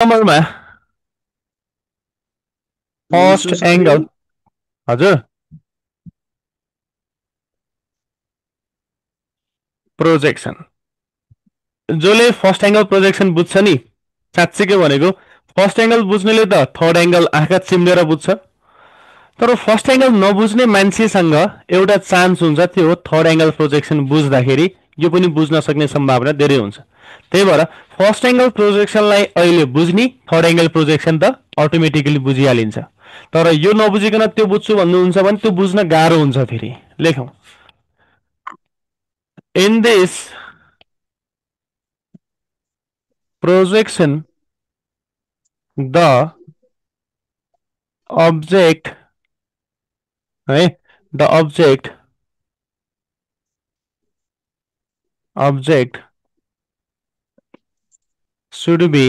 नम्बरमा हुन्छ फर्स्ट साथीहरू। एंगल हजुर प्रोजेक्सन जसले फर्स्ट एंगल प्रोजेक्सन बुझ्छ नि साँच्चीकै भनेको फर्स्ट एंगल बुझ्नेले त थर्ड एंगल आँखा चिम्लेर बुझ्छ तर फर्स्ट एंगल नबुझ्ने मान्छेसँग एउटा चान्स हुन्छ त्यो हो थर्ड एंगल प्रोजेक्सन बुझ्दाखेरि यो पनि बुझ्न सक्ने सम्भावना धेरै हुन्छ त्यही भएर फर्स्ट एंगल प्रोजेक्सनलाई अहिले बुझ्ने थर्ड एंगल प्रोजेक्सन त अटोमेटिकली बुझिहालिन्छ तर यो नबुझिकन त्यो बुझ्छु भन्नुहुन्छ भने त्यो बुझ्न गाह्रो हुन्छ फेरि लेखौं in this projection the object है the object should be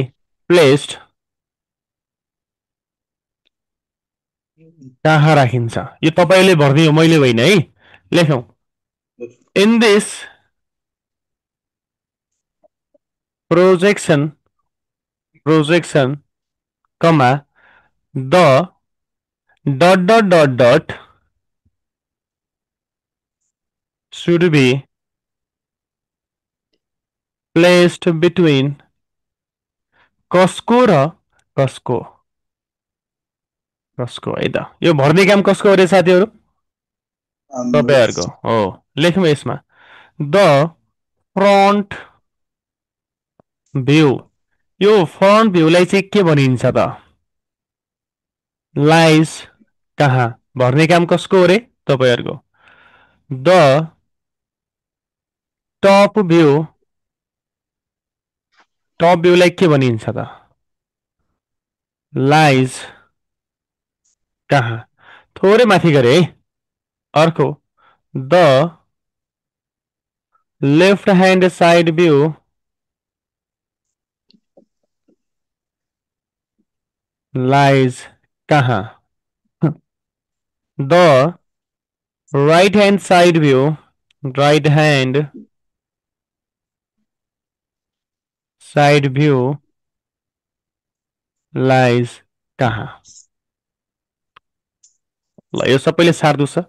placed कहाँ राखिन्छ यो तपाईले भर्ने हो मैले होइन है लेखौं in this projection comma the dot should be placed between कसको र कसको कसको है त यो भर्ने काम कसको हो रे साथीहरु हाम्रो तपाईहरुको हो लेखौं यसमा द फ्रन्ट भ्यू यो फ्रन्ट भ्यूलाई चाहिँ के भनिन्छ त लाइज कहाँ भर्ने काम कसको हो रे तपाईहरुको द टप भ्यूलाई के भनिन्छ त लाइज कहाँ थोरै माथि गरे है अर्को the left hand side view lies कहाँ the right hand side view right hand side view lies कहाँ ल यो सबैले सार्दु छ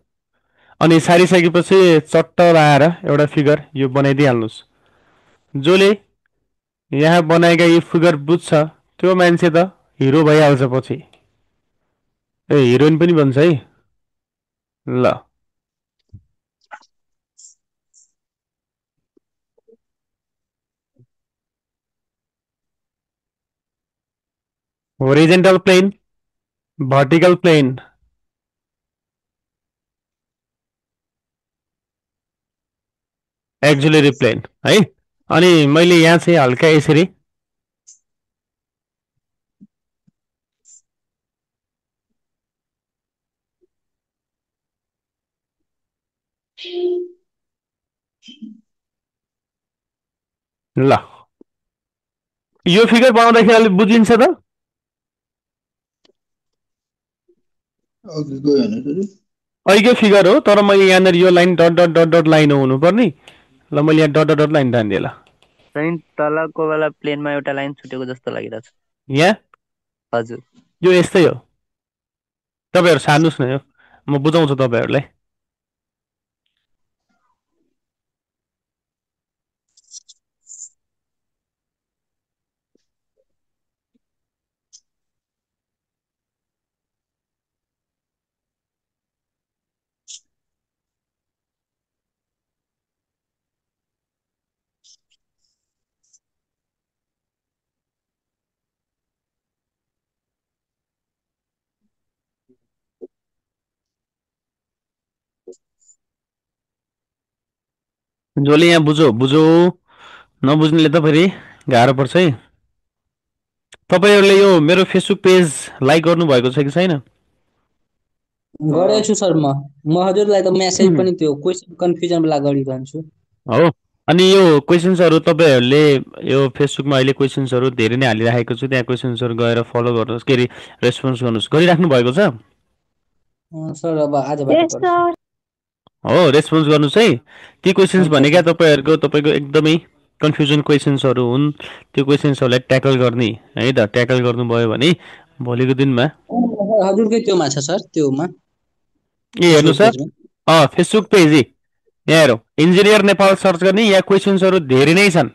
अनि सारिसकेपछि चट्ट लाएर एउटा फिगर यो बनाइदिइहाल्नुस् जसले यहाँ बनाएका यी फिगर बुझ्छ त्यो मान्छे त हिरो भइहाल्छ पछि ए हिरोइन पनि बन्छ है ल horizontal plane vertical plane auxiliary plane है अनि मैले यहाँ चाहिँ हल्का यसरी ल यो फिगर बनाउँदाखेरि अलि बुझिन्छ त अघि गयो होइन फेरि अहिलेकै फिगर हो तर मैले यहाँनिर यो line dot dot dot dot line हुनुपर्ने ल मैले यहाँ डट डट डट लाइन तानिदिएँ ल चाहिँ तलको वाला प्लेनमा एउटा लाइन छुटेको जस्तो लागिरहेछ यहाँ हजुर यो यस्तै हो तपाईहरु सार्नुस् न यो म बुझाउँछु तपाईहरुलाई जसले यहाँ बुझो बुझो नबुझ्नेले त फेरि गाह्रो पर्छ है तपाईहरुले यो मेरो फेसबुक पेज लाइक गर्नु भएको छ कि छैन गरेछु सर म हजुरलाई त मेसेज पनि त्यो क्वेशन कन्फ्युजन बेला गरिरहन्छु हो अनि यो क्वेशन्सहरु तपाईहरुले यो फेसबुकमा अहिले क्वेशन्सहरु धेरै नै हालिराखेको छु त्यहाँ क्वेशन्सहरु गएर फलो गर्नुस् के रे रेस्पोन्स गर्नुस् गरिराख्नु भएको छ सर अब आजबाट गर्छु हो रेस्पोन्स गर्नुस् है ती क्वेशन्स भनेका तपाईहरुको तपाईको एकदमै कन्फ्युजन क्वेसन्सहरू हुन् त्यो क्वेसन्सहरूलाई ट्याकल गर्ने है त ट्याकल गर्नुभयो भने भोलिको दिनमा हजुरकै त्योमा छ सर त्योमा हेर्नु फेसबुक सर पेजमा फेसबुक पेज यहाँ हेरौँ इन्जिनियर नेपाल सर्च गर्ने यहाँ क्वेसन्सहरू धेरै नै छन्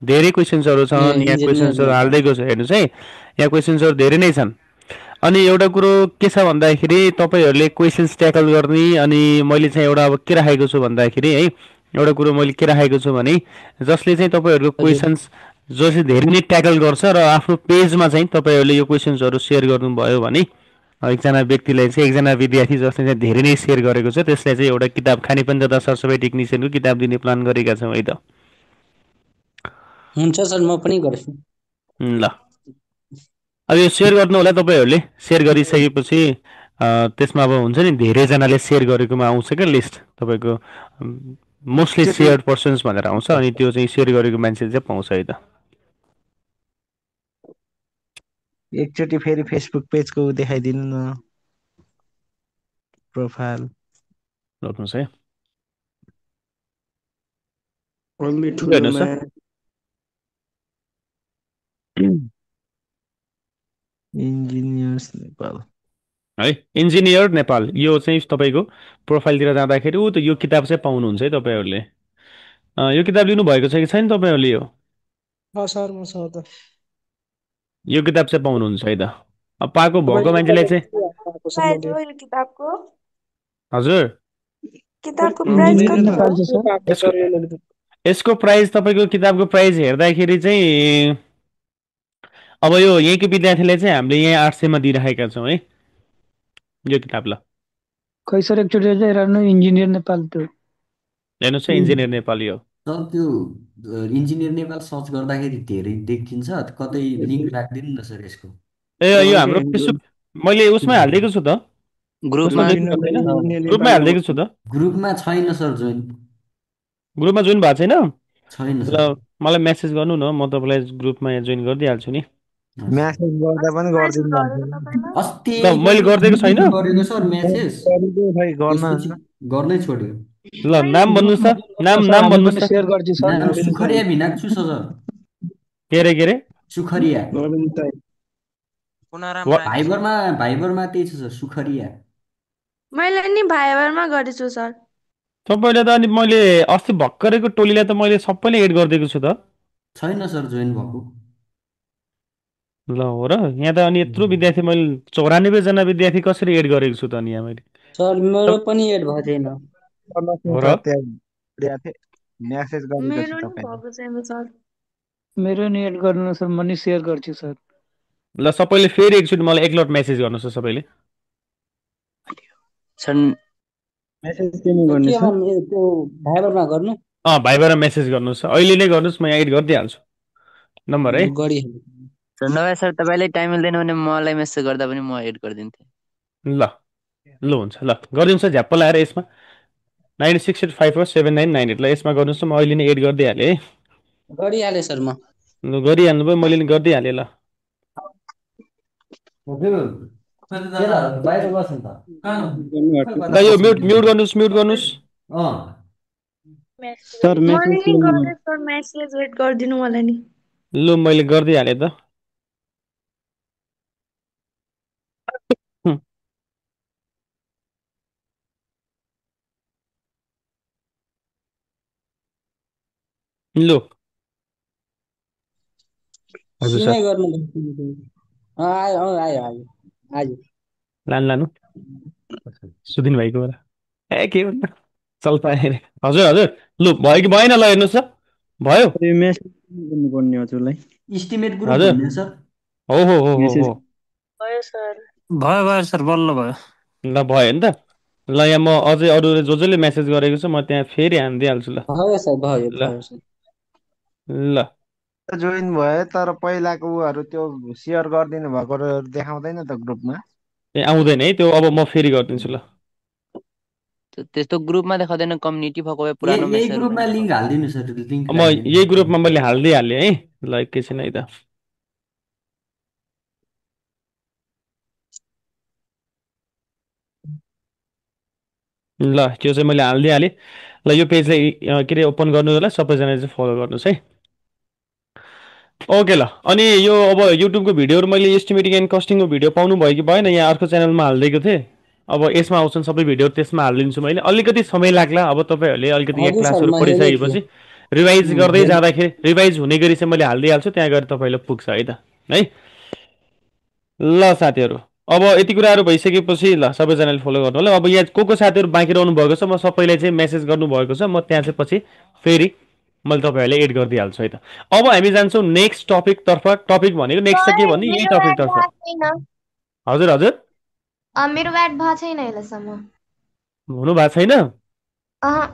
धेरै क्वेसन्सहरू ए छन् यहाँ इन्जिनियर क्वेसन्सहरू हालिदिएको छ हेर्नुहोस् है यहाँ क्वेसन्सहरू धेरै नै छन् अनि एउटा कुरो के छ भन्दाखेरि तपाईँहरूले क्वेसन्स ट्याकल गर्ने अनि मैले चाहिँ एउटा अब के राखेको छु भन्दाखेरि है एउटा कुरो मैले के राखेको छु भने जसले चाहिँ तपाईँहरूको हजुर क्वेसन्स जो चाहिँ धेरै नै ट्याकल गर्छ र आफ्नो पेजमा चाहिँ तपाईँहरूले यो क्वेसन्सहरू सेयर गर्नुभयो भने एकजना व्यक्तिलाई चाहिँ एकजना विद्यार्थी जसले चाहिँ धेरै नै सेयर गरेको छ त्यसलाई चाहिँ एउटा किताब खानेपानी तथा सरसफाइ टेक्निसियनको किताब दिने प्लान गरेका छौँ है त हुन्छ सर म पनि गर्छु ल अब यो सेयर गर्नु होला तपाईँहरूले सेयर गरिसकेपछि त्यसमा अब हुन्छ नि धेरैजनाले सेयर गरेकोमा आउँछ क्या लिस्ट तपाईँको मोस्टली सेयर पर्सन्स भनेर आउँछ अनि त्यो चाहिँ सेयर गरेको मान्छेले चाहिँ पाउँछ है त एकचोटि फेरि फेसबुक पेजको देखाइदिनु न प्रोफाइल रोक्नुहोस् है अलि हेर्नुहोस् ठुलोमा इन्जिनियर्स नेपाल है इन्जिनियर नेपाल यो चाहिँ तपाईँको प्रोफाइलतिर जाँदाखेरि ऊ त यो किताब चाहिँ पाउनुहुन्छ है तपाईँहरूले यो किताब लिनुभएको छ कि छैन तपाईँहरूले सर मसँग त यो किताब चाहिँ पाउनुहुन्छ है त अब पाएको भएको तपाईँले मान्छेलाई चाहिँ पाएको छ प्राइस मैले हो यो किताबको हजुर किताबको प्राइस इन्जिनियर कति नेपाल हो चाहिँ पाएको यसको सर मैले यसको प्राइस तपाईँको किताबको प्राइस हेर्दाखेरि चाहिँ अब यो यहीँको विद्यार्थीलाई चाहिँ हामीले यहाँ 800मा दिइराखेका छौँ है यो किताब ल खै सर एकचोटि चाहिँ हेर्नु इन्जिनियर नेपाल त्यो हेर्नुहोस् है इन्जिनियर नेपाली हो सर त्यो इन्जिनियर नेपाल सर्च गर्दाखेरि धेरै देखिन्छ कतै लिङ्क राखिदिनु न सर यसको ए यो हाम्रो मैले फेसबुक मैले उसमा हालिदिएको छु त उसमा ग्रुपमा जोइन भएको छैन इन्जिनियर ग्रुपमा नेपाल हालिदिएको छु त ग्रुपमा छैन सर जोइन ग्रुपमा जोइन भएको छैन छैन ल सर मलाई मेसेज गर्नु न म तपाईँलाई ग्रुपमा यहाँ जोइन गरिदिइहाल्छु नि म्यासेज गर्दा पनि कस्टमाइज गरिदिनु गरेको तपाईँलाई अस्ति ल मैले गरिदिएको छैन गरेको सर म्यासेज गरिदियो खै गर्न त्यसपछि गर्नै छोड्यो ल छैन नाम भन्नुहोस् त नाम हामी भन्नुहोस् पनि त सेयर गर्छु सर नाम नवीन सुखरिया भिनाक्छु सर के अरे सुखरिया नवीन ताई भाइबरमा त्यही छ सर सुखरिया मैले नि भाइबरमा गरेछु सर तपाईँले त अनि मैले अस्ति भर्खरैको टोलीलाई त मैले सबैले एड गरिदिएको छु त छैन सर जोइन भएको ल हो र यहाँ त अनि यत्रो विद्यार्थी मैले 94जना विद्यार्थी कसरी एड गरेको छु त अनि यहाँ मैले सर मेरो पनि एड भएको छैन हो र म्यासेज गरेको छु मेरो नि तपाईँले भएको छैन सर मेरो नि एड गर्नु सर म नि सेयर गर्छु सर ल सबैले फेरि एकचोटि मलाई एकलट मेसेज गर्नुहोस् त सबैले छन् मेसेज किन गर्ने केमा सर त्यो भाइबरमा गर्नु भाइबाट मेसेज गर्नुहोस् अहिले नै गर्नुहोस् म यहाँ एड गरिदिइहाल्छु नम्बर है गरिहाल्नु सर नभए सर तपाईँले टाइम मिल्दैन भने मलाई मेसेज गर्दा पनि म एड गरिदिन्थेँ ल ल हुन्छ ल गरिदिनुहोस् झ्याप्प लगाएर यसमा 9685479998 ल यसमा गर्नुहोस् त म अहिले नै एड गरिदिइहालेँ है गरिहालेँ सर म ल गरिहाल्नु भयो मैले नि गरिदिइहालेँ ल ल यो म्युट गर्नुहोस् सर मैले मेसेज नि गरेँ सर मेसेज वेट गरिदिनु मलाई नि ल मैले गरिदिइहालेँ त लु हजुर सर सिमै गर्नु आयो आयो आयो आयो लानु सुदिन भाइको बेला के भन्नु चल पाएँ हजुर हजुर लु भयो कि भएन ल हेर्नुहोस् त भयो मेसेज गर्नुपर्ने हजुरलाई इस्टिमेट ग्रुप हजुर भन्ने सर हो भयो सर भयो सर बल्ल भयो ल भयो नि त ल यहाँ म अझै अरू जसले मेसेज गरेको छ म त्यहाँ फेरि हानिदिइहाल्छु ल भयो सर भयो ल भयो सर ल जोइन भयो तर पहिलाको उहरू त्यो सेयर गरिदिनु भएको देखाउँदैन त ग्रुपमा ए आउँदैन है त्यो अब म फेरि गरिदिन्छु ल त्यस्तो ग्रुपमा देखाउँदैन कम्युनिटी भएको भए पुरानो यही मेसेजहरू ग्रुपमा पनि लिङ्क देखाउँछ हालिदिनु सर लिङ्क म राखिदिनु यही ग्रुपमा मैले हालिदिइहालेँ है ल एकैछिन है त ल त्यो चाहिँ मैले हालिदिइहालेँ। ल यो पेजलाई के अरे ओपन गर्नु होला, सबैजनाले चाहिँ फलो गर्नुहोस् है। ओके ल, अनि यो अब युट्युबको भिडियोहरू मैले एस्टिमेटिङ एन्ड कस्टिङको भिडियो पाउनु भयो कि भएन, यहाँ अर्को च्यानलमा हालिदिएको थिएँ। अब यसमा आउँछन् सबै भिडियोहरू, त्यसमा हालिदिन्छु मैले। अलिकति समय लाग्ला, अब तपाईँहरूले अलिकति यहाँ हजुर सर क्लासहरू म हेर्दै थिएँ। पढिसकेपछि रिभाइज गर्दै हेर् जाँदाखेरि रिभाइज हुने गरी चाहिँ मैले हालिदिइहाल्छु, त्यहाँ गएर तपाईँलाई पुग्छ है त है। ल साथीहरू, अब यति कुराहरू भइसकेपछि ल सबैजनाले फलो गर्नु होला। अब यहाँ को साथीहरू बाँकी रहनु भएको छ, म सबैलाई चाहिँ मेसेज गर्नुभएको छ, म त्यहाँ चाहिँ पछि फेरि मैले तपाईँहरूलाई एड गरिदिइहाल्छु है त। अब हामी जान्छौँ नेक्स्ट टपिकतर्फ। टपिक भनेको नेक्स्ट चाहिँ के भन्ने, यही मेरो ब्याट टपिकतर्फ। भएको छैन। हजुर हजुर, मेरो ब्याट भएको छैन अहिलेसम्म। हुनु भएको छैन। अहँ,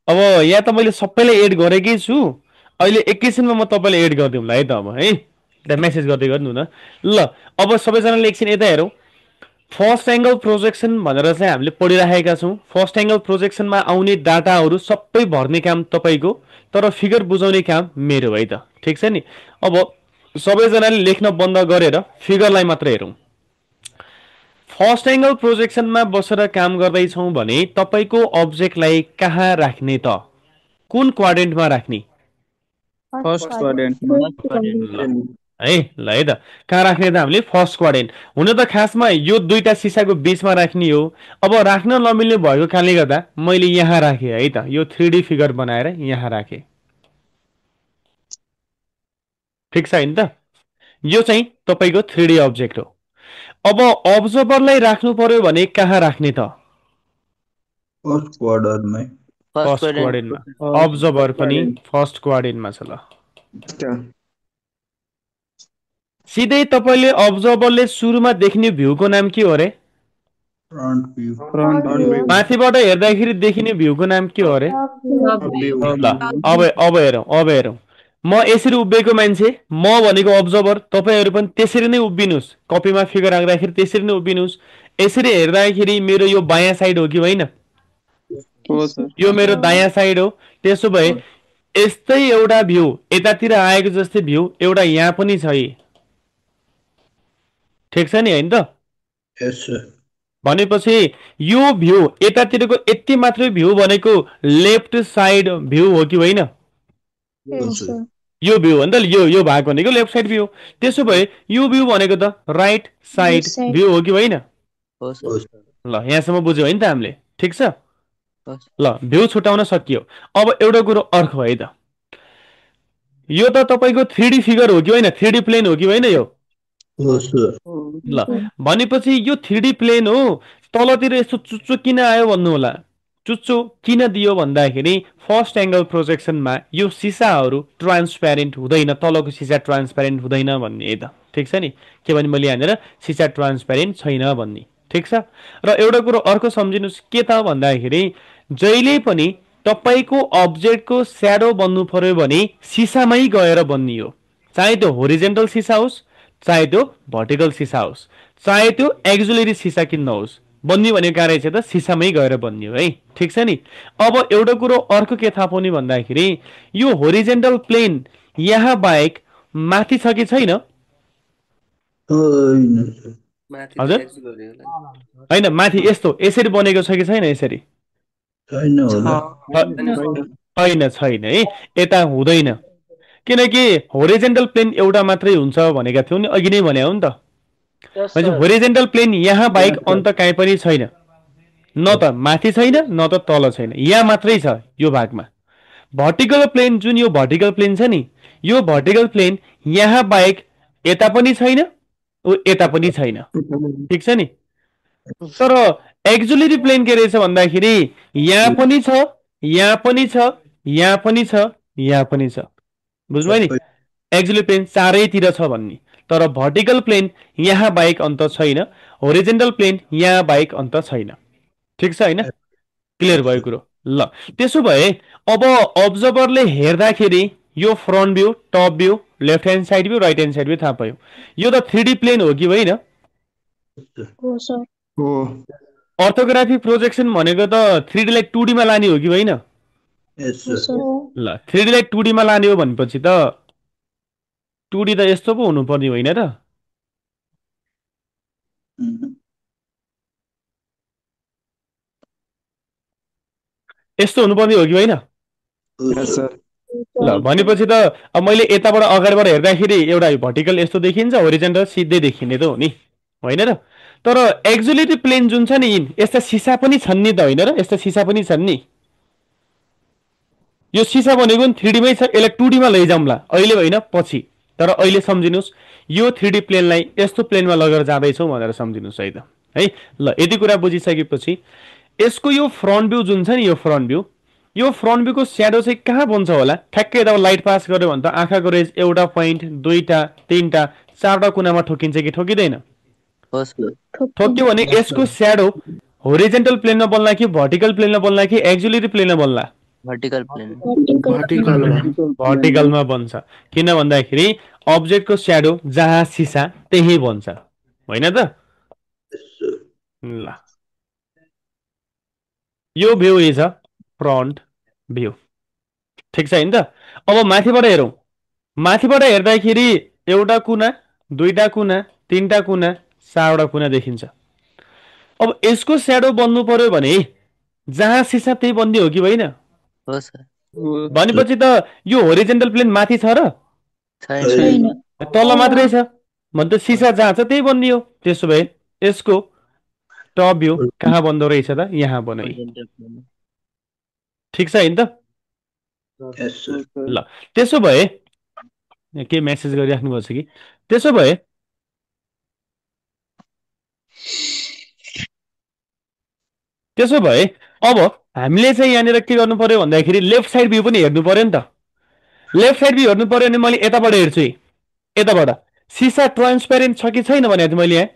अब यहाँ त मैले सबैलाई एड गरेकै छु, अहिले एकैछिनमा म तपाईँलाई एड गरिदिउँला है त। अब है त्यहाँ मेसेज गर्दै गर्नु न। ल अब सबैजनाले एकछिन यता हेरौँ। फर्स्ट एङ्गल प्रोजेक्सन भनेर चाहिँ हामीले पढिराखेका छौँ। फर्स्ट एङ्गल प्रोजेक्सनमा आउने डाटाहरू सबै भर्ने काम तपाईँको, तर फिगर बुझाउने काम मेरो है त। ठिक छ नि। अब सबैजनाले लेख्न बन्द गरेर फिगरलाई मात्र हेरौँ। फर्स्ट एङ्गल प्रोजेक्सनमा बसेर काम गर्दैछौँ भने तपाईँको अब्जेक्टलाई कहाँ राख्ने त, कुन क्वाड्रेन्टमा राख्ने? फर्स्ट क्वाड्रेन्ट ल है त, कहाँ राख्ने त हामीले फर्स्ट क्वाड्रेन्ट। हुन त खासमा यो दुईटा सिसाको बिचमा राख्ने हो। अब राख्न नमिल्ने भएको कारणले गर्दा मैले यहाँ राखेँ है त, यो 3D फिगर बनाएर यहाँ राखेँ। ठिक छ हैन त। यो चाहिँ तपाईँको 3D अब्जेक्ट हो। अब अब्जर्भरलाई राख्नु पर्यो भने कहाँ राख्ने त? फर्स्ट क्वार्टरमै। फर्स्ट क्वाड्रेन्टमा। अब्जर्भर पनि फर्स्ट क्वाड्रेन्टमा छ। ल सिधै तपाईँले अब्जर्भरले सुरुमा देख्ने भ्यूको नाम के हो रे? Front view. माथिबाट हेर्दाखेरि देखिने भ्यूको नाम के हो रे? ल अब हेरौँ। म यसरी उभिएको मान्छे, म भनेको अब्जर्भर, तपाईँहरू पनि त्यसरी नै उभिनुहोस्। कपीमा फिगर राख्दाखेरि त्यसरी नै उभिनुहोस्। यसरी हेर्दाखेरि मेरो यो बायाँ साइड हो कि होइन? यो मेरो दायाँ साइड हो। त्यसो भए यस्तै एउटा भ्यू यतातिर आएको जस्तै भ्यू एउटा यहाँ पनि छ है। ठिक छ नि, होइन त? यस सर। भनेपछि यो भ्यू यतातिरको यति मात्रै भ्यू भनेको लेफ्ट साइड भ्यू हो कि होइन? यो भ्यू हो नि त, यो भाग भनेको लेफ्ट साइड भ्यू। त्यसो भए यो भ्यू भनेको त राइट साइड भ्यू हो कि होइन? ल यहाँसम्म बुझ्यो होइन त हामीले? ठिक छ। ल भ्यू छुटाउन सकियो। अब एउटा कुरो अर्को है त, यो त तपाईँको 3D फिगर हो कि होइन? 3D प्लेन हो कि होइन यो? ल भनेपछि यो 3D प्लेन हो। तलतिर यस्तो चुच्चो किन आयो भन्नु होला। चुच्चो किन दियो भन्दाखेरि फर्स्ट एङ्गल प्रोजेक्सनमा यो सिसाहरू ट्रान्सप्यारेन्ट हुँदैन, तलको सिसा ट्रान्सप्यारेन्ट हुँदैन भन्ने है त। ठिक छ नि। के भने मैले यहाँनिर सिसा ट्रान्सप्यारेन्ट छैन भन्ने। ठिक छ। र एउटा कुरो अर्को सम्झिनुहोस् के त भन्दाखेरि जहिले पनि तपाईँको अब्जेक्टको स्याडो बन्नु पर्यो भने सिसामै गएर बन्ने हो। चाहे त्यो होरिजेन्टल सिसा होस्, चाहे त्यो भर्टिकल सिसा होस्, चाहे त्यो एक्जुलरी सिसा किन नहोस्, बन्ने भनेको कार्य चाहिँ त सिसामै गएर बन्ने हो है। ठिक छ नि। अब एउटा कुरो अर्को के थाहा पाउने भन्दाखेरि यो होरिजेन्टल प्लेन यहाँ बाहेक माथि छ कि छैन? हजुर होइन, माथि यस्तो यसरी बनेको छ कि छैन? यसरी छैन है, यता हुँदैन। किनकि होरिजेन्टल प्लेन एउटा मात्रै हुन्छ भनेका थियौँ नि, अघि नै भने हो नि त। होरिजेन्टल प्लेन यहाँ बाहेक अन्त कहीँ पनि छैन, न त माथि छैन न त तल छैन, यहाँ मात्रै छ यो भागमा। भर्टिकल प्लेन जुन यो भर्टिकल प्लेन छ नि, यो भर्टिकल प्लेन यहाँ बाहेक यता पनि छैन, यता पनि छैन। ठिक छ नि। तर एक्जुलरी प्लेन के रहेछ भन्दाखेरि यहाँ पनि छ, यहाँ पनि छ, यहाँ पनि छ, यहाँ पनि छ। बुझ्नुभयो नि? एक्जुलरी प्लेन चारैतिर छ भन्ने। तर भर्टिकल प्लेन यहाँ बाहेक अन्त छैन, होरिजेन्टल प्लेन यहाँ बाहेक अन्त छैन। ठिक छ होइन? क्लियर भयो कुरो? ल त्यसो भए अब अब्जर्भरले हेर्दाखेरि यो front view, top view, left hand side view, right hand side view थाहा पायो। यो त 3D प्लेन हो कि होइन? अर्थोग्राफिक प्रोजेक्सन भनेको त 3D लाई 2D मा लाने हो कि होइन? ल 3D लाई 2D मा लाने हो भनेपछि त 2D त यस्तो पो हुनुपर्ने होइन र? यस्तो हुनुपर्ने हो कि होइन? हो यस सर सर ल भनेपछि त अब मैले यताबाट अगाडिबाट हेर्दाखेरि एउटा भर्टिकल यस्तो देखिन्छ, होरिजेन्टल सिधै देखिने त हो नि, होइन र? तर एक्जुलेटरी प्लेन जुन छ नि यस्ता सिसा पनि छन् नि त, होइन र? यस्ता सिसा पनि छन् नि। यो सिसा भनेको नि 3D मै छ, यसलाई 2D मा लैजाउँला, अहिले होइन पछि। तर अहिले सम्झिनुहोस् यो 3D प्लेनलाई यस्तो प्लेनमा लगेर जाँदैछौँ भनेर सम्झिनुहोस् है त, है। ल यति कुरा बुझिसकेपछि यसको यो फ्रन्ट भ्यू जुन छ नि, यो फ्रन्ट भ्यूको स्याडो चाहिँ कहाँ बन्छ होला? ठ्याक्कै यता लाइट पास गर्यो भने त आँखाको रेज एउटा पोइन्ट, दुईटा, तीनटा, चारवटा कुनामा ठोकिन्छ कि ठोकिँदैन? हो सर। ठोक्यो भने यसको स्याडो होरिजेन्टल प्लेनमा बन्ला कि भर्टिकल प्लेनमा बन्ला कि एक्जुलेटरी प्लेनमा बन्ला? Vertical plain. भर्टिकलमा बन्छ। किन भन्दाखेरि अब्जेक्टको स्याडो जहाँ सिसा त्यही बन्छ, होइन त? ल यो view is a front view, ठिक छ नि त? अब माथिबाट हेरौँ। माथिबाट हेर्दाखेरि एउटा कुना, दुईटा कुना, तीनटा कुना, चारवटा कुना देखिन्छ। अब यसको स्याडो बन्नु पर्यो भने जहाँ सिसा त्यही बन्ने हो कि होइन? हो सर। भनेपछि त यो होरिजेन्टल प्लेन माथि छ र छैन। तल मात्रै छ भने त सिसा जहाँ छ त्यही बन्ने हो। त्यसो भए यसको टप भ्यू कहाँ बन्दो रहेछ त? यहाँ बन्यो, ठिक छ नि त? यस सर ल त्यसो भए के मेसेज गरिराख्नु भएको छ कि? त्यसो भए अब हामीले चाहिँ यहाँनिर के गर्नु पर्यो भन्दाखेरि लेफ्ट साइड भ्यू पनि हेर्नु पर्यो नि त। लेफ्ट साइड भ्यू हेर्नु पर्यो भने मैले यताबाट हेर्छु, यताबाट सिसा ट्रान्सपेरेन्ट छ कि छैन भने मैले यहाँ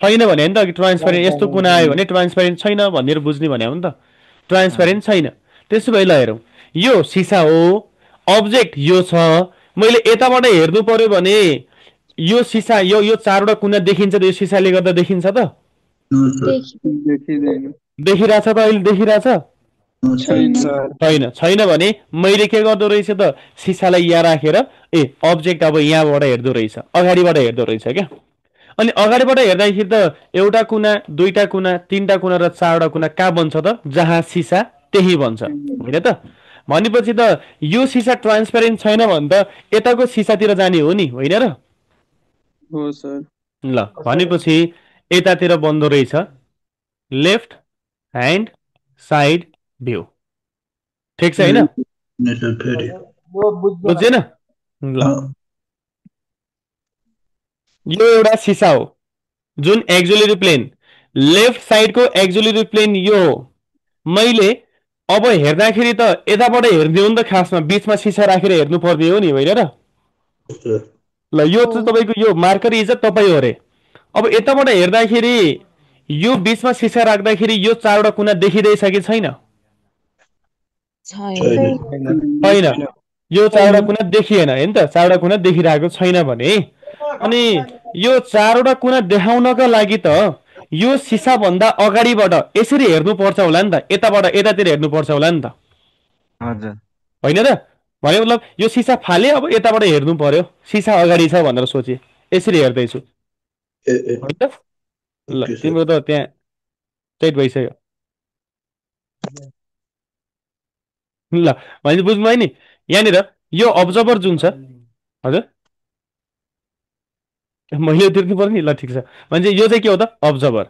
छैन भने नि त, ट्रान्सपेरेन्ट यस्तो कुना आयो भने ट्रान्सपेरेन्ट छैन भनेर बुझ्ने भने हो नि त। ट्रान्सपेरेन्ट छैन। त्यसो भए ल हेरौँ, यो सिसा हो, अब्जेक्ट यो छ। मैले यताबाट हेर्नु पर्यो भने यो सिसा यो चारवटा कुना देखिन्छ त? यो सिसाले गर्दा देखिन्छ त? देखिरहेछ त? अहिले देखिरहेछ? छैन भने मैले के गर्दो रहेछ त? सिसालाई यहाँ राखेर अब्जेक्ट अब यहाँबाट हेर्दो रहेछ, अगाडिबाट हेर्दो रहेछ क्या। अनि अगाडिबाट हेर्दाखेरि त एउटा कुना, दुईटा कुना, तीनटा कुना र चारवटा कुना कहाँ बन्छ त? जहाँ सिसा त्यही बन्छ, होइन त? भनेपछि त यो सिसा ट्रान्सपेरेन्ट छैन भने त यताको सिसातिर जाने हो नि, होइन र? हो सर। ल भनेपछि यतातिर बन्दो रहेछ लेफ्ट ह्यान्ड साइड भ्यू, ठिक छ होइन? बुझेन? ल यो एउटा सिसा हो जुन एक्जुलेटरी प्लेन, लेफ्ट साइडको एक्जुलेटरी प्लेन यो हो। मैले अब हेर्दाखेरि त यताबाट हेर्ने हो नि त, खासमा बिचमा सिसा राखेर हेर्नु पर्ने हो नि, होइन र? ल यो चाहिँ तपाईँको यो मार्कर इज तपाईँ हो अरे। अब यताबाट हेर्दाखेरि यो बिचमा सिसा राख्दाखेरि यो चारवटा कुना देखिँदैछ कि छैन? छैन। यो चारवटा कुना देखिएन, होइन त? चारवटा कुना देखिरहेको छैन भने अनि यो चारवटा कुना देखाउनका लागि त यो सिसा भन्दा अगाडिबाट यसरी हेर्नु पर्छ होला नि त, यताबाट यतातिर हेर्नु पर्छ होला नि त, हजुर होइन र? भने मतलब यो सिसा फाले, अब यताबाट हेर्नु पर्यो, सिसा अगाडि छ भनेर सोचे, यसरी हेर्दैछु, होइन त? ल तिम्रो त त्यहाँ सेट भइसक्यो। ल भनेपछि बुझ्नुभयो नि? यहाँनिर यो अब्जर्भर जुन छ, हजुर मैले तिर्नु पर्यो नि। ल ठिक छ, भने यो चाहिँ के हो त? अब्जर्भर।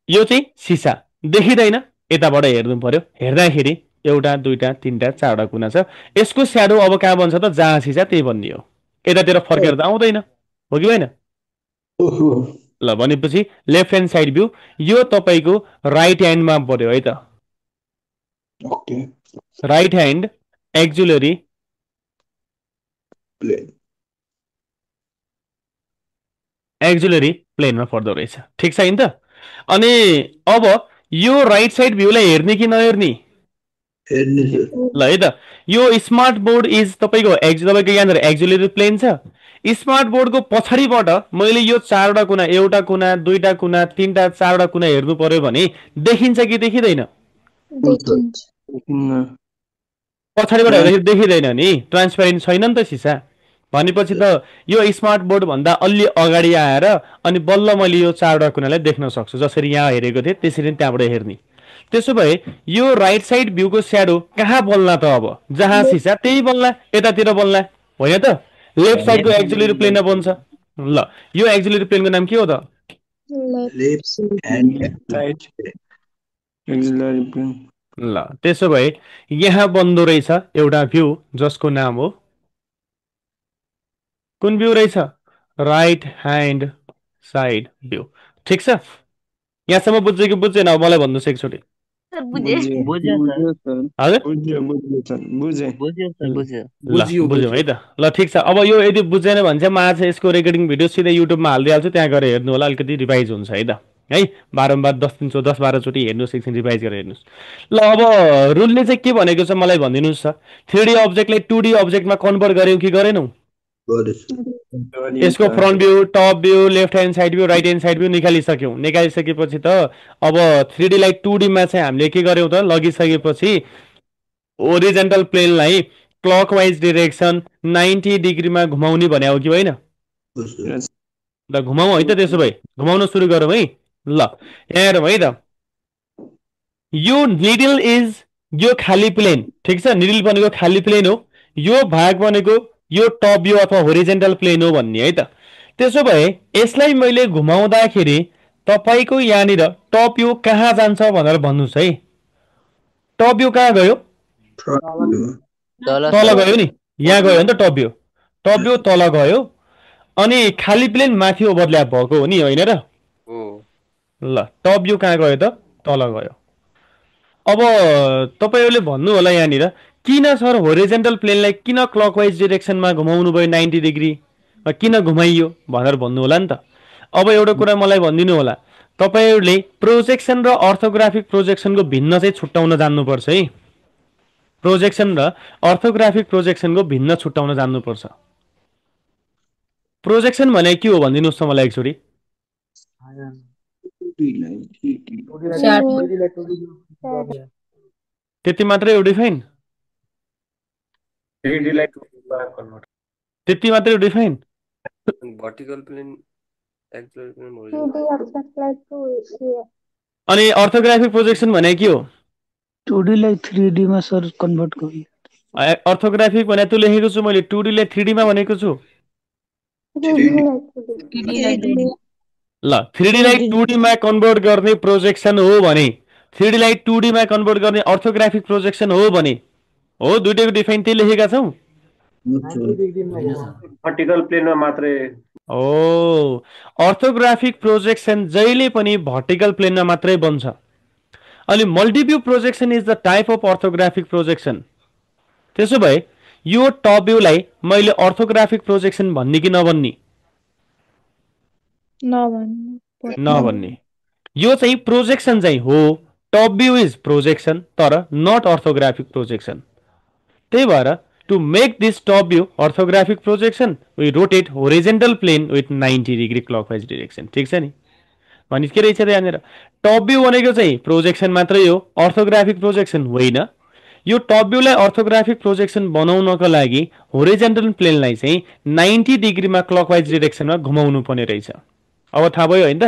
यो चाहिँ सिसा देखिँदैन, यताबाट हेर्नु पर्यो। हेर्दाखेरि एउटा, दुईटा, तीनटा, चारवटा कुना छ। यसको स्याडो अब कहाँ बन्छ त? जहाँ सिसा त्यही बन्ने हो। यतातिर फर्केर त आउँदैन, हो कि होइन? ल भनेपछि लेफ्ट ह्यान्ड साइड भ्यू यो तपाईँको राइट ह्यान्डमा पर्यो है त। राइट ह्यान्ड एक्जुलरी प्लेनमा पर्दो रहेछ, ठिक छ नि त? अनि अब यो राइट साइड भ्यूलाई हेर्ने कि नहेर्ने? ल है त, यो स्मार्ट बोर्ड इज तपाईँको यहाँनिर एक्जुलरी प्लेन छ। स्मार्ट बोर्डको पछाडिबाट मैले यो चारवटा कुना, एउटा कुना, दुईटा कुना, तीनटा, चारवटा कुना हेर्नु पर्यो भने देखिन्छ कि देखिँदैन? पछाडिबाट हेर्दाखेरि देखिँदैन नि, ट्रान्सपेरेन्ट छैन नि त सिसा। भनेपछि त यो स्मार्ट बोर्ड भन्दा अलि अगाडि आएर अनि बल्ल मैले यो चारवटा कुनालाई देख्न सक्छु। जसरी यहाँ हेरेको थिएँ त्यसरी त्यहाँबाट हेर्ने। त्यसो भए यो राइट साइड भ्यूको स्याडो कहाँ बल्ला त अब जहाँ सिसा त्यही बल्ला यतातिर बल्ला होइन त लेफ्ट साइडको एक्जिलरी प्लेनमा बन्छ ल यो एक्जिलरी प्लेनको नाम के हो त left hand right auxiliary plane ल त्यसो भए यहाँ बन्दो रहेछ एउटा भ्यू जसको नाम हो कुन भ्यू रहेछ राइट ह्यान्ड साइड भ्यू ठिक छ यहाँसम्म बुझ्यो कि बुझेन अब मलाई भन्नुहोस् एकचोटि बुझ्यो सर हजुर बुझे बुझ्यो सर बुझ्यो ल बुझ्यौँ है त ल ठिक छ अब यो यदि बुझेन भने चाहिँ म आज यसको रेकर्डिङ भिडियो सिधै युट्युबमा हालिदिइहाल्छु त्यहाँ गएर हेर्नु होला अलिकति रिभाइज हुन्छ है त है बारम्बार 10-12 हेर्नुहोस् एकछिन रिभाइज गरेर हेर्नुहोस् ल अब रुलले चाहिँ के भनेको छ मलाई भनिदिनुहोस् त 3D अब्जेक्टलाई 2D अब्जेक्टमा कन्भर्ट गर्यौँ कि गरेनौँ यसको front view top view left hand side view right hand side view निकालिसकेपछि त अब 3D लाई 2D मा चाहिँ हामीले के गर्यौँ त लगिसकेपछि ओरिजेन्टल प्लेनलाई क्लकवाइज डिरेक्सन 90 डिग्रीमा घुमाउने भने हो कि होइन ल घुमाउँ है त त्यसो भए घुमाउन सुरु गरौँ है ल यहाँ हेरौँ है त यो निडल इज यो खाली प्लेन ठिक छ निडल भनेको खाली प्लेन हो यो भाग भनेको यो टप भ्यू अथवा होरिजेन्टल प्लेन हो भन्ने है त त्यसो भए यसलाई मैले घुमाउँदाखेरि तपाईको यहाँनिर टप भ्यू कहाँ जान्छ भनेर भन्नुहोस् है टप भ्यू कहाँ गयो तल गयो नि यहाँ गयो नि त टप भ्यू तल गयो अनि खाली प्लेन माथि ओभरल्याप भएको हो नि होइन र ल टप भ्यू कहाँ गयो त तल गयो अब तपाईहरुले भन्नु होला यहाँनिर किन सर होरिजेन्टल प्लेनलाई किन क्लकवाइज डाइरेक्सनमा घुमाउनु भयो 90 डिग्री किन घुमाइयो भनेर भन्नु होला नि त अब एउटा कुरा मलाई भनिदिनु होला तपाईहरुले प्रोजेक्सन र अर्थोग्राफिक प्रोजेक्सनको भिन्न चाहिँ छुट्याउन जान्नुपर्छ है प्रोजेक्सन र अर्थोग्राफिक प्रोजेक्सनको भिन्न छुट्याउन जान्नुपर्छ प्रोजेक्सन भने के हो भनिदिनुस् त मलाई एकचोटी त्यति मात्रै हो डिफाइन त्यति मात्रै हो define vertical plane actual plane अनि अर्थोग्राफिक प्रोजेक्सन भने के हो 2D लाई 3D मा सर कन्भर्ट गर्ने अर्थोग्राफिक भने त लेखेको छु मैले 2D लाई 3D मा भनेको छु ल 3D लाई 2D मा कन्भर्ट गर्ने प्रोजेक्सन हो भने 3D लाई 2D मा कन्भर्ट गर्ने अर्थोग्राफिक प्रोजेक्सन हो भने हो दुईटैको डिफाइन त्यही लेखेका छौ भर्टिकल प्लेनमा मात्रै ओ अर्थोग्राफिक प्रोजेक्सन जहिले पनि भर्टिकल प्लेनमा मात्रै बन्छ अनि multiview projection is the type of orthographic projection त्यसो भए यो टप भ्यूलाई मैले अर्थोग्राफिक प्रोजेक्सन भन्ने कि नभन्ने नभन्ने यो चाहिँ प्रोजेक्सन चाहिँ हो टप भ्यू इज प्रोजेक्सन तर नट अर्थोग्राफिक प्रोजेक्सन त्यही भएर to make this top view orthographic projection we rotate horizontal plane with 90 degree clockwise direction ठीक छ नि भने के रहेछ त यहाँनिर टप भ्यू भनेको चाहिँ प्रोजेक्सन मात्रै हो अर्थोग्राफिक प्रोजेक्सन होइन यो टप भ्यूलाई अर्थोग्राफिक प्रोजेक्सन बनाउनको लागि होरिजेन्टल प्लेनलाई चाहिँ 90 डिग्रीमा क्लकवाइज डाइरेक्सनमा घुमाउनु पर्ने रहेछ अब थाहा भयो हैन त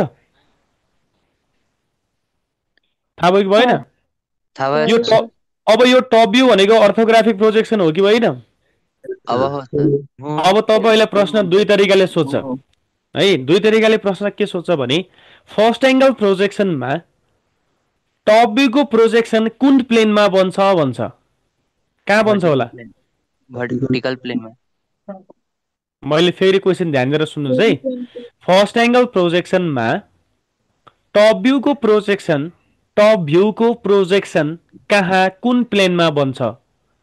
थाहा भयो कि भएन थाहा यो भयो अब यो टप भ्यू भनेको अर्थोग्राफिक प्रोजेक्सन हो कि होइन अब तपाईलाई प्रश्न दुई तरिकाले सोध्छ है दुई तरिकाले प्रश्न के सोध्छ भने फर्स्ट एंगल प्रोजेक्सनमा टप भ्यूको प्रोजेक्सन कुन प्लेनमा बन्छ भन्छ कहाँ बन्छ होला भर्टिकल प्लेनमा मैले फेरि क्वेशन ध्यान दिएर सुन्नुस् है फर्स्ट एंगल प्रोजेक्सनमा टप भ्यूको प्रोजेक्सन कहाँ कुन प्लेनमा बन्छ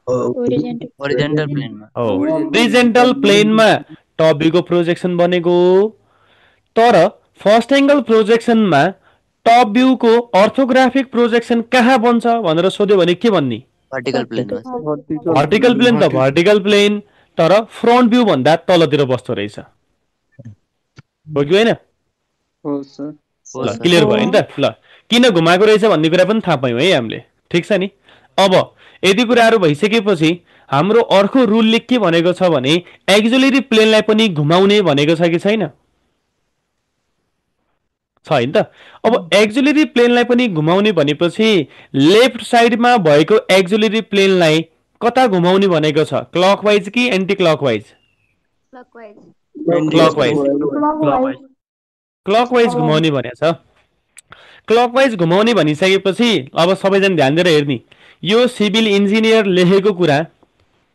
होरिजेन्टल प्लेनमा होरिजेन्टल प्लेनमा टप भ्यूको प्रोजेक्सन बनेको तर फर्स्ट एंगल प्रोजेक्सनमा टप भ्यूको अर्थोग्राफिक प्रोजेक्सन कहाँ बन्छ भनेर सोध्यो भने के भन्ने भर्टिकल प्लेनमा भर्टिकल प्लेन त भर्टिकल प्लेन तर फ्रन्ट भ्यू भन्दा तलतिर बस्दो रहेछ हो कि हैन हो सर ल क्लियर भयो नि त ल किन घुमाएको रहेछ भन्ने कुरा पनि थाहा पायौं है हामीले ठीक छ नि अब यदि कुराहरु भइसकेपछि हाम्रो अर्को रुलले के भनेको छ भने एक्सिलरी प्लेनलाई पनि घुमाउने भनेको छ कि छैन छ हैन त। अब एक्जुलरी प्लेनलाई पनि घुमाउने भनेपछि लेफ्ट साइडमा भएको एक्जुलरी प्लेनलाई कता घुमाउने भनेको छ, क्लकवाइज कि एन्टी क्लकवाइज? Clockwise. क्लकवाइज घुमाउने भनेको छ। क्लकवाइज घुमाउने भनिसकेपछि अब सबैजना ध्यान दिएर हेर्ने, यो सिभिल इन्जिनियर लेखेको कुरा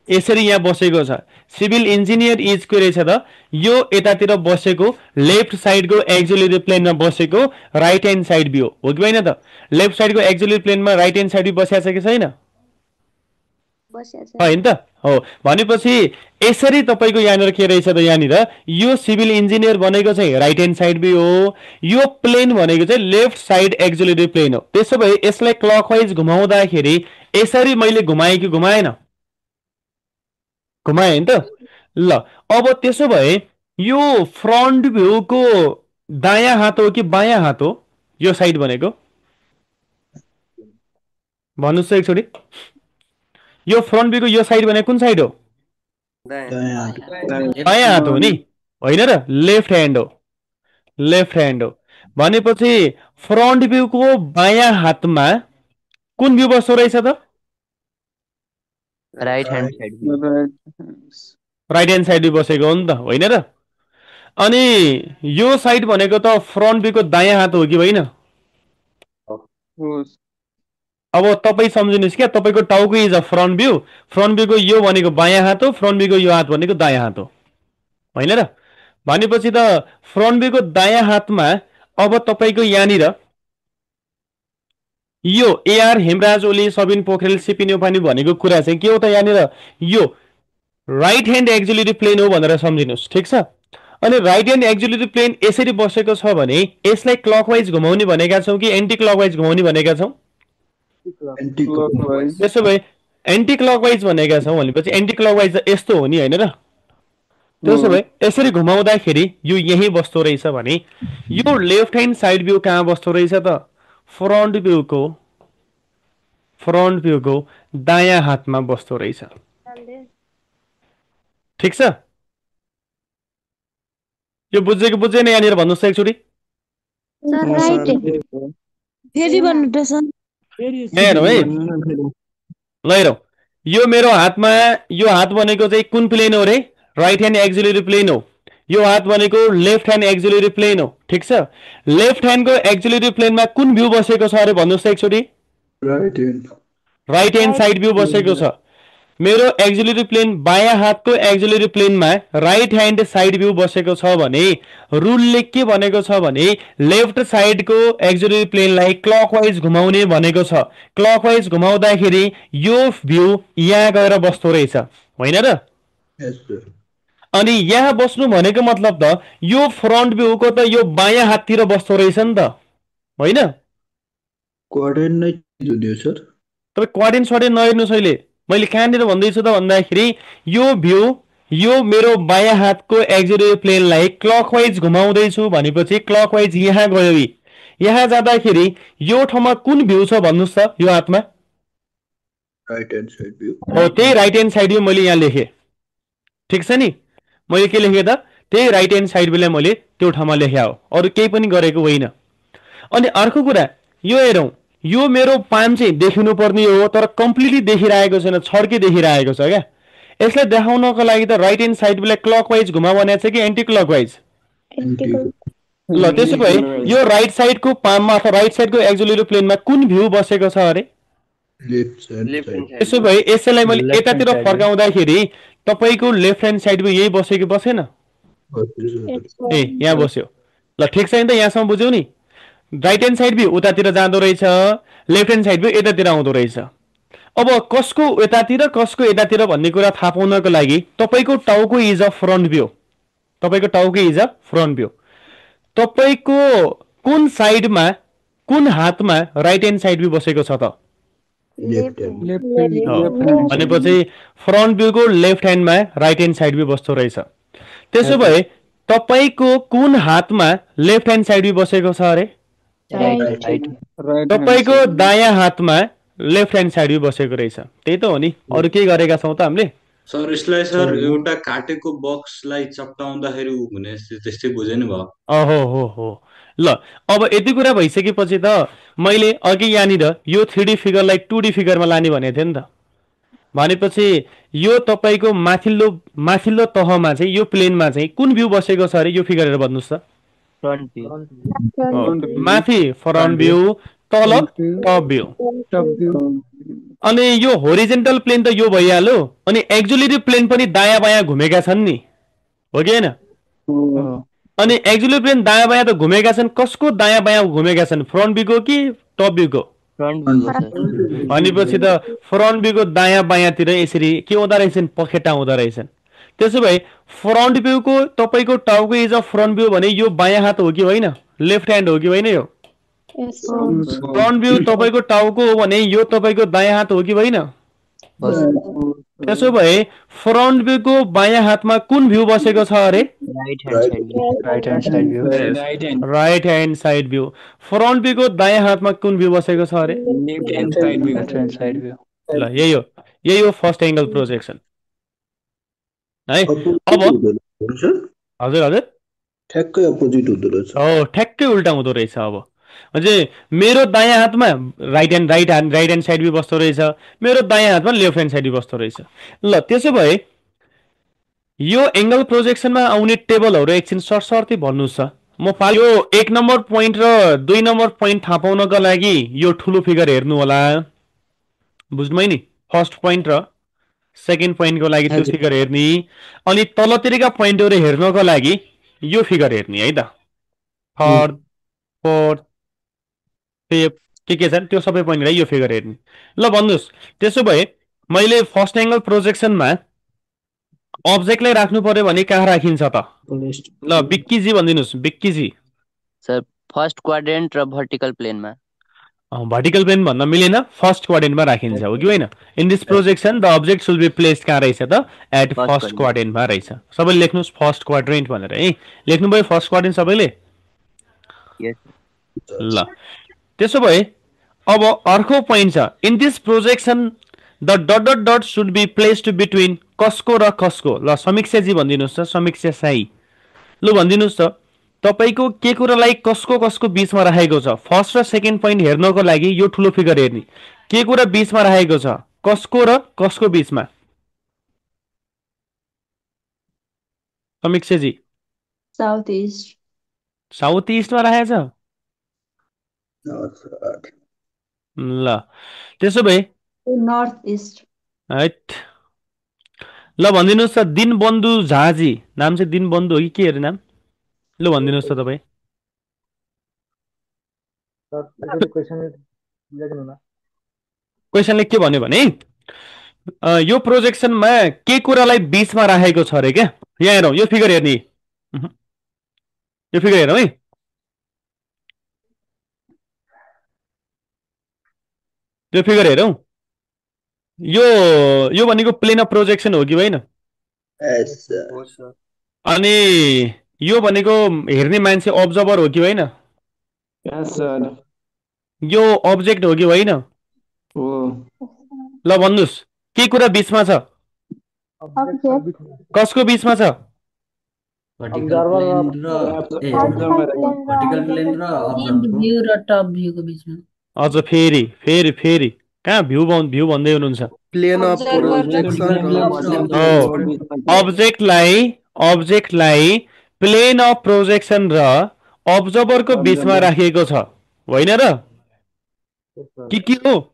यसरी यहाँ बसेको छ। सिभिल इन्जिनियर इज के रहेछ त, यो यतातिर बसेको लेफ्ट साइडको एक्जुलरी प्लेनमा बसेको राइट ह्यान्ड साइड भ्यू हो कि होइन त? लेफ्ट साइडको एक्जुलरी प्लेनमा राइट ह्यान्ड साइड भ्यू बसिएको छ कि छैन? होइन त? हो भनेपछि यसरी तपाईँको यहाँनिर के रहेछ त, यहाँनिर यो सिभिल इन्जिनियर भनेको चाहिँ राइट ह्यान्ड साइड भ्यू हो, यो प्लेन भनेको चाहिँ लेफ्ट साइड एक्जुलरी प्लेन हो। त्यसो भए यसलाई क्लकवाइज घुमाउँदाखेरि यसरी मैले घुमाएँ कि घुमाएन? घुमाएँ हैन त। ल अब त्यसो भए यो फ्रन्ट भ्यूको दायाँ हात हो कि बायाँ हात हो यो साइड भनेको? भन्नुहोस् त एकचोटि, यो फ्रन्ट भ्यूको यो साइड भनेको कुन साइड हो? बायाँ हात हो नि, होइन र? लेफ्ट ह्यान्ड हो, लेफ्ट ह्यान्ड हो। भनेपछि फ्रन्ट भ्यूको बायाँ हातमा कुन भ्यू बस्दो रहेछ त? Right hand side right hand side बसेको हो नि त, होइन र? अनि यो साइड भनेको त फ्रन्ट भ्यूको दायाँ हात हो कि होइन? अब तपाईँ सम्झिनुहोस् क्या, तपाईँको टाउको इज अ फ्रन्ट भ्यूको यो भनेको बायाँ हात हो, फ्रन्ट भ्यूको यो हात भनेको दायाँ हात हो, होइन र? भनेपछि त फ्रन्ट भ्यूको दायाँ हातमा अब तपाईँको यहाँनिर यो एआर हेमराज ओली सबिन पोखरेल सिपी न्यौपाने भनेको कुरा चाहिँ के हो त, यहाँनिर यो राइट ह्यान्ड एक्जुलरी प्लेन हो भनेर सम्झिनुहोस्, ठिक छ? अनि राइट ह्यान्ड एक्जुलरी प्लेन यसरी बसेको छ भने यसलाई क्लकवाइज घुमाउने भनेका छौँ कि एन्टी क्लकवाइज घुमाउने भनेका छौँ? त्यसो भए एन्टी क्लकवाइज भनेका छौँ भनेपछि एन्टी क्लकवाइज त यस्तो हो नि, होइन र? त्यसो भए यसरी घुमाउँदाखेरि यो यही बस्दो रहेछ भने यो लेफ्ट ह्यान्ड साइड भ्यू कहाँ बस्दो रहेछ त? फ्रन्ट भ्यूको दायाँ हातमा बस्दो रहेछ, ठिक छ? यो बुझेको बुझेन यहाँनिर भन्नुहोस् त एकचोटि। फेरि भन्नु त सर। यहाँ हेरौँ है, ल हेरौँ, यो मेरो हातमा यो हात भनेको चाहिँ कुन प्लेन हो रे? राइट ह्यान्ड एक्जुलरी प्लेन हो। यो हात भनेको लेफ्ट ह्यान्ड एक्जुलरी प्लेन हो, ठिक छ? लेफ्ट ह्यान्डको एक्जुलरी प्लेनमा कुन भ्यू बसेको छ अरे भन्नुहोस् त एकचोटि। राइट ह्यान्ड साइड भ्यू बसेको छ। मेरो एक्जुलरी प्लेन बायाँ हातको एक्जुलरी प्लेनमा राइट ह्यान्ड साइड भ्यू बसेको छ भने रुलले के भनेको छ भने लेफ्ट साइडको एक्जुलरी प्लेनलाई क्लकवाइज घुमाउने भनेको छ। क्लकवाइज घुमाउँदाखेरि यो भ्यू यहाँ गएर बस्दो रहेछ, होइन र? अनि यहाँ बस्नु भनेको मतलब त यो फ्रन्ट भ्यूको त यो बायाँ हाततिर बस्दो रहेछ नि त, होइन? तपाईँ क्वाड्रेन्ट सर्टेन्ट नहेर्नुहोस्। अहिले मैले कहाँनिर भन्दैछु त भन्दाखेरि यो भ्यू यो मेरो बायाँ हातको एक्जुलरी प्लेनलाई क्लकवाइज घुमाउँदैछु भनेपछि क्लकवाइज यहाँ गयो। यहाँ जाँदाखेरि यो ठाउँमा कुन भ्यू छ भन्नुहोस् त? यो हातमा राइट ह्यान्ड साइड भ्यू हो, त्यही राइट ह्यान्ड साइड भ्यू मैले यहाँ लेखेँ, ठिक छ नि? मैले के लेखेँ त? त्यही राइट ह्यान्ड साइड भ्यूलाई मैले त्यो ठाउँमा लेखे हो, अरू केही पनि गरेको होइन। अनि अर्को कुरा यो हेरौँ, यो मेरो पाम चाहिँ देखिनु पर्ने हो तर कम्प्लिटली देखिरहेको छैन, छड्के देखिरहेको छ क्या। यसलाई देखाउनको लागि त राइट ह्यान्ड साइड भ्यूलाई क्लकवाइज घुमा भनेको छ कि एन्टी क्लकवाइज? ल त्यसो भए यो राइट साइडको पाममा अथवा राइट साइडको एक्जुलरी प्लेनमा कुन भ्यू बसेको छ अरे? त्यसो भए यसैलाई मैले यतातिर फर्काउँदाखेरि तपाईँको लेफ्ट ह्यान्ड साइड भ्यू यही बस्यो कि बसेन? ए यहाँ बस्यो। ल ठिक छ नि त, यहाँसम्म बुझ्यौ नि? राइट ह्यान्ड साइड भ्यू उतातिर जाँदो रहेछ, लेफ्ट ह्यान्ड साइड भ्यू यतातिर आउँदो रहेछ। अब कसको यतातिर कसको यतातिर भन्ने कुरा थाहा पाउनको लागि तपाईँको टाउको इज अ फ्रन्ट भ्यू, तपाईँको टाउको इज अ फ्रन्ट भ्यू। तपाईँको कुन साइडमा कुन हातमा राइट ह्यान्ड साइड भ्यू बसेको छ त? भनेपछि फ्रन्ट भ्यूको लेफ्ट ह्यान्डमा राइट ह्यान्ड साइड भ्यू बस्दो रहेछ। त्यसो भए तपाईँको कुन हातमा लेफ्ट ह्यान्ड साइड भ्यू बसेको छ अरे? तपाईँको दायाँ हातमा लेफ्ट ह्यान्ड साइड भ्यू बसेको रहेछ। त्यही त हो नि, अरू के गरेका छौँ त हामीले? सर यसलाई सर छैन। एउटा काटेको बक्सलाई चप्टाउँदाखेरि ऊ हुने त्यस्तै बुझ्यो नि भयो। अहो हो ल अब यति कुरा भइसकेपछि त मैले अघि यहाँनिर यो 3D फिगरलाई 2D फिगरमा लाने भनेको थिएँ नि त। भनेपछि यो तपाईँको माथिल्लो तहमा चाहिँ यो प्लेनमा चाहिँ कुन भ्यू बसेको छ अरे यो फिगर हेरेर भन्नुहोस् त। फ्रन्ट भ्यू माथि फ्रन्ट भ्यू, तल टप भ्यू। अनि यो होरिजेन्टल प्लेन त यो भइहाल्यो, अनि एक्जुलेटरी प्लेन पनि दायाँ बायाँ घुमेका छन् नि, हो कि होइन? अनि एक्जुलेटरी प्लेन दायाँ बायाँ त घुमेका छन्, कसको दायाँ बायाँ घुमेका छन्, फ्रन्ट भ्यूको कि टप भ्यूको? Front view sir. भनेपछि त फ्रन्ट भ्यूको दायाँ बायाँतिर यसरी के हुँदो रहेछन्, पखेटा हुँदो रहेछन्। त्यसो भए फ्रन्ट भ्यूको तपाईँको टाउको इज अ फ्रन्ट भ्यू भने यो बायाँ हात हो कि होइन, लेफ्ट ह्यान्ड हो कि होइन? यो फ्रन्ट भ्यू तपाईँको टाउको हो भने यो तपाईँको दायाँ हात हो कि होइन? त्यसो भए फ्रन्ट भ्यूको बायाँ हातमा कुन भ्यू बसेको छ अरे? Right hand side view. Front भ्यूको दायाँ हातमा कुन भ्यू बसेको छ अरे? ल यही हो फर्स्ट एंगल प्रोजेक्सन है। अब हजुर ठ्याक्कै अपोजिट हुँदो रहेछ। ठ्याक्कै उल्टा हुँदो रहेछ। अब म्हणजे मेरो दायाँ हातमा राइट ह्यान्ड साइड भ्यू बस्दो रहेछ, मेरो दायाँ हातमा लेफ्ट ह्यान्ड साइड भ्यू बस्दो रहेछ। ल त्यसो भए यो एंगल प्रोजेक्सनमा आउने टेबलहरू एकछिन सर्टसर्ती भन्नुहोस् त। म यो 1 नम्बर पोइन्ट र 2 नम्बर पोइन्ट थाहा पाउनको लागि यो ठुलो फिगर हेर्नु होला, बुझ्नुभयो नि? फर्स्ट पोइन्ट र सेकेन्ड पोइन्टको लागि त्यो फिगर हेर्ने, अनि तलतिरका पोइन्टहरू हेर्नको लागि यो फिगर हेर्ने है त। थर्ड फोर्थ फिफ्थ के छन् त्यो सबै पोइन्टलाई यो फिगर हेर्ने। ल भन्नुहोस्, त्यसो भए मैले फर्स्ट एंगल प्रोजेक्सनमा अब्जेक्टलाई राख्नु पर्यो भने कहाँ राखिन्छ त? ल बिक्कीजी भनिदिनुहोस्। बिक्कीजी सर फर्स्ट क्वाड्रेन्ट र भर्टिकल प्लेनमा। भर्टिकल प्लेन भन्न मिलेन, फर्स्ट क्वाड्रेन्टमा राखिन्छ, हो कि होइन? In this projection the object should be placed कहाँ रहेछ त? एट फर्स्ट क्वाड्रेन्टमा रहेछ। सबैले लेख्नुहोस् फर्स्ट क्वाड्रेन्ट भनेर है। लेख्नुभयो फर्स्ट क्वाड्रेन्ट सबैले? ल त्यसो भए अब अर्को पोइन्ट छ, in this projection the dot dot dot should be placed between कसको र कसको? ल समीक्षाजी भनिदिनुहोस् त। समीक्षा साई ल भनिदिनुहोस् त, तपाईको के कुरालाई कसको कसको बीचमा राखेको छ? फर्स्ट र सेकेन्ड पोइन्ट हेर्नको लागि यो ठुलो फिगर हेर्ने, के कुरा बीचमा राखेको छ, कसको र कसको बीचमा? समीक्षाजी साउथ इस्टमा राखेको छ। ल त्यसो भए नॉर्थ ईस्ट। ल भनिदिनुहोस् त, दिनबन्धु झाजी नाम चाहिँ दिनबन्धु हो कि के अरे नाम? ल भनिदिनुहोस् त तपाईँ। क्वेसनले के भन्यो भने यो प्रोजेक्सनमा के कुरालाई बीचमा राखेको छ अरे क्या? यहाँ हेरौँ, यो फिगर हेर्ने, यो फिगर हेरौँ है। यो फिगर हेरौँ, यो भनेको प्लेन अफ प्रोजेक्सन हो कि होइन? अनि यो भनेको हेर्ने मान्छे अब्जर्भर हो कि होइन? यो अब्जेक्ट हो कि होइन? ल भन्नुहोस्, के कुरा बीचमा छ? कसको बीचमा छ? भर्टिकल प्लेन र भ्यू र टप भ्यूको बीचमा। अझ फेरि कहाँ भ्यू भन्दै हुनुहुन्छ? प्लेन अफ प्रोजेक्सन अब्जेक्टलाई प्लेन अफ प्रोजेक्सन र अब्जर्भरको बीचमा राखिएको छ, होइन र? के हो?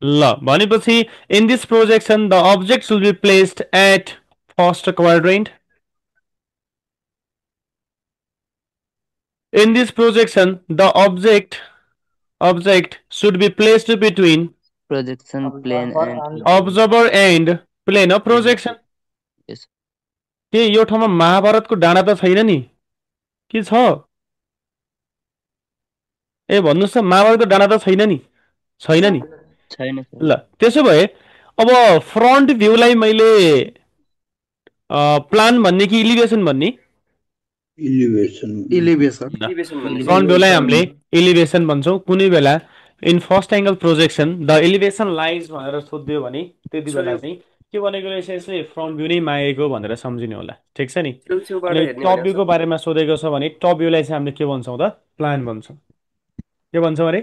ल भनेपछि in this projection the object should be placed at first quadrant. In this projection, the object should be placed between projection plane and observer and plane of projection. Yes. के यो ठाउँमा महाभारतको डाँडा त छैन नि? के छ? ए भन्नुहोस् त, महाभारतको डाँडा त छैन नि? छैन नि? छैन। ल त्यसो भए अब फ्रन्ट भ्यूलाई मैले प्लान भन्ने कि इलिभेसन भन्ने? इलिभेसन फ्रन्ट भ्यूलाई हामीले इलिभेसन भन्छौँ। कुनै बेला in first angle projection the elevation lies भनेर सोध्यो भने त्यति बेला चाहिँ के भनेको रहेछ यसले फ्रन्ट भ्यू नै मागेको भनेर सम्झिनु होला ठीक छ नि छेउछेउबाट अनि हेर्ने टप भनेको भ्यूको बारेमा सोधेको छ भने टप भ्यूलाई चाहिँ हामीले के भन्छौँ त प्लान भन्छौँ के भन्छौँ अरे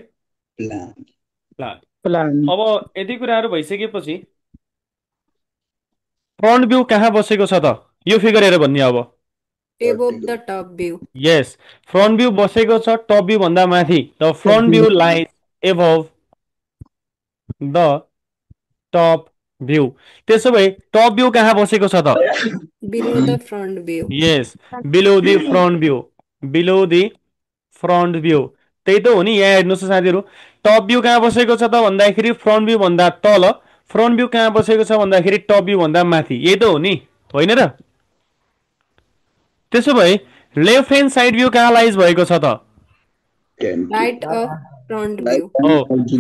प्लान प्लान अब यति कुराहरू भइसकेपछि फ्रन्ट भ्यू कहाँ बसेको छ त यो फिगर हेरेर भन्ने अब above the top view. Yes front view बसेको छ टप भ्यू भन्दा माथि the front view lies above the top view त्यसो भए टप भ्यू कहाँ बसेको छ त Below the front view. Yes below the front view below the front view त्यही त हो नि यहाँ हेर्नुहोस् त साथीहरू टप भ्यू कहाँ बसेको छ त भन्दाखेरि फ्रन्ट भ्यू भन्दा तल फ्रन्ट भ्यू कहाँ बसेको छ भन्दाखेरि टप भ्यू भन्दा माथि यही त हो नि होइन र त्यसो भए लेफ्ट ह्यान्ड साइड भ्यू कहाँ लाइज भएको छ त Right of front view.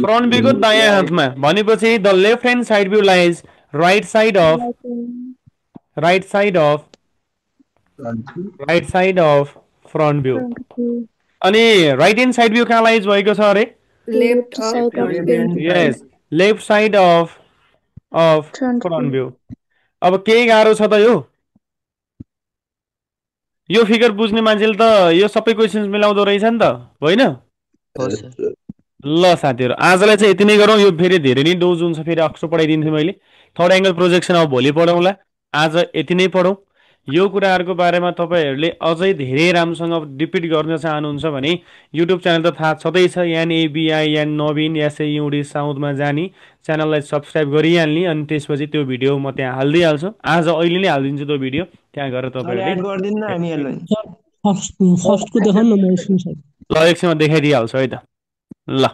Front भ्यूको दायाँ हातमा भनेपछि the left hand side view lies right side of front view अनि राइट ह्यान्ड साइड भ्यू कहाँ लाइज भएको छ अरे Left of front view. यस left side of front view अब के गाह्रो छ त यो फिगर बुझ्ने मान्छेले त यो सबै क्वेसन्स मिलाउँदो रहेछ नि त होइन ल साथीहरू आजलाई चाहिँ यति नै गरौँ यो फेरि धेरै नै डोज हुन्छ फेरि अक्सो पढाइदिन्थेँ मैले थर्ड एङ्गल प्रोजेक्सन अब भोलि पढौँला आज यति नै पढौँ यो कुराहरूको बारेमा तपाईँहरूले अझै धेरै राम्रोसँग रिपिट गर्न चाहनुहुन्छ भने युट्युब च्यानल त थाहा छँदैछ एनएबिआई नवीन एसएयुडी साउथमा जाने च्यानललाई सब्सक्राइब गरिहाल्ने अनि त्यसपछि त्यो भिडियो म त्यहाँ हालिदिइहाल्छु आज अहिले नै हालिदिन्छु त्यो भिडियो त्यहाँ गएर तपाईँहरूले फर्स्टको देखाउनु न म स्क्रिनसट ल एकछिनमा देखाइदिइहाल्छु है त ल